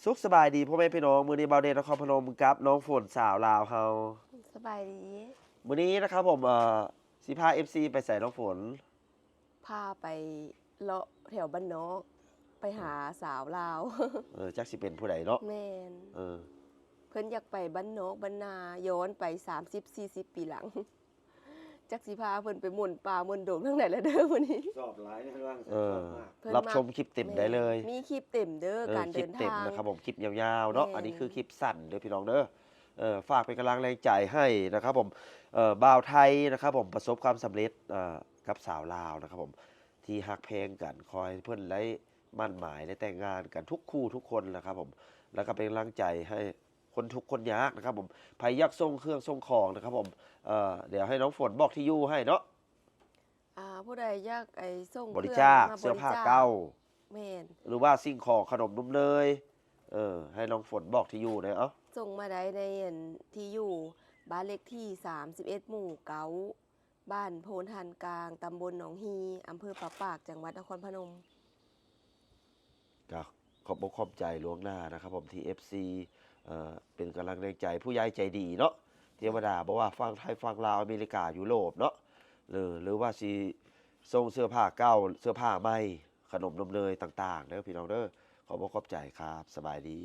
ສຸກສະບາຍດີພໍ່ແມ່ພີ່ນ້ອງ, ມື້ນີ້ບ່າວເດດນະຄອນພະນົມກັບນ້ອງຝົນສາວລາວເຮົາ. ສະບາຍດີ. ມື້ນີ້ນະຄັບຜົມ ເອີ ຊິພາເອັຟຊີໄປໃສນ້ອງຝົນ? ພາໄປເລາະແຖວບ້ານນອກ ໄປຫາສາວລາວ. ເອີ ຈັກຊິເປັນຜູ້ໃດເນາະ. ແມ່ນ. ເອີ ເພິ່ນຢາກໄປບ້ານນອກບ້ານນາ ຍ້ອນໄປສາມສິບສີ່ສິບປີຫຼັງ. ຈັກຊິພາເພິ່ນໄປມ່ວນປ່າມ່ວນດົງທາງໃດລະເດີມື້ນີ້. ຊອບຫຼາຍນະ ເອີ ເພິ່ນມັກ ເພິ່ນມັກ ຮັບຊົມຄລິບເຕັມໄດ້ເລີຍ. ແມ່ນ ມີຄລິບເຕັມເດີ ເອີ ການເດີນທາງ. ຄລິບເຕັມນະຄັບຜົມ ຄລິບຍາວໆເນາະ. ແມ່ນ. ອັນນີ້ຄືຄລິບສັ້ນເດີພີ່ນ້ອງເດີ. ເອີ ຝາກເປັນກຳລັງແຮງໃຈໃຫ້ນະຄັບຜົມ ເອີ ບ່າວໄທນະຄັບຜົມ ປະສົບຄວາມສຳເລັດ ເອີ ກັບສາວລາວນະຄັບຜົມ ທີ່ຮັກແພງກັນ. ຂໍໃຫ້ເພິ່ນໄດ້ໝັ້ນໝາຍ ໄດ້ແຕ່ງງານກັນທຸກຄູ່ທຸກຄົນນະຄັບຜົມ ແລ້ວກໍເປັນກຳລັງໃຈໃຫ້ ຄົນທຸກຄົນຍາກນະຄັບຜົມ. ໃຜຢາກສົ່ງເຄື່ອງສົ່ງຂອງນະຄັບຜົມ ເອີ ດຽວໃຫ້ນ້ອງຝົນບອກທີ່ຢູ່ໃຫ້ເນາະ. ອ່າ ຜູ້ໃດຢາກ ໄອ້ ສົ່ງ ບໍລິຈາກ ເຄື່ອງມາ ເສື້ອຜ້າເກົ່າ ແມ່ນ ຫຼືວ່າສິ່ງຂອງຂະໜົມນົມເນີຍ ເອີ ໃຫ້ນ້ອງຝົນບອກທີ່ຢູ່ແດ່. ເອົາ ສົ່ງມາໄດ້ໃນ ອັນ ທີ່ຢູ່ ບ້ານເລກທີສາມສິບເອັດ ໝູ່ເກົ້າ ບ້ານໂພນທ່ານກາງ ຕຳບົນໜອງຮີ່ ອຳເພີປາປາກ ຈັງຫວັດນະຄອນພະນົມ. ກໍຂອບອົກຂອບໃຈລ່ວງໜ້ານະຄັບຜົມ ທີ່ເອັຟຊີ ເອີ ເປັນກຳລັງແຮງໃຈ ຜູ້ໃຫຍ່ໃຈດີເນາະ. ເທວະດາ ບໍ່ວ່າຝັ່ງໄທ ຝັ່ງລາວ ອາເມລິກາ ຢູໂຣບເນາະ ຫຼື ຫຼືວ່າຊິສົ່ງເສື້ອຜ້າເກົ່າ ເສື້ອຜ້າໃໝ່ ຂະໜົມນົມເນີຍຕ່າງໆເດີພີ່ນ້ອງເດີ. ຂອບອົກຂອບໃຈຄັບ. ສະບາຍດີ.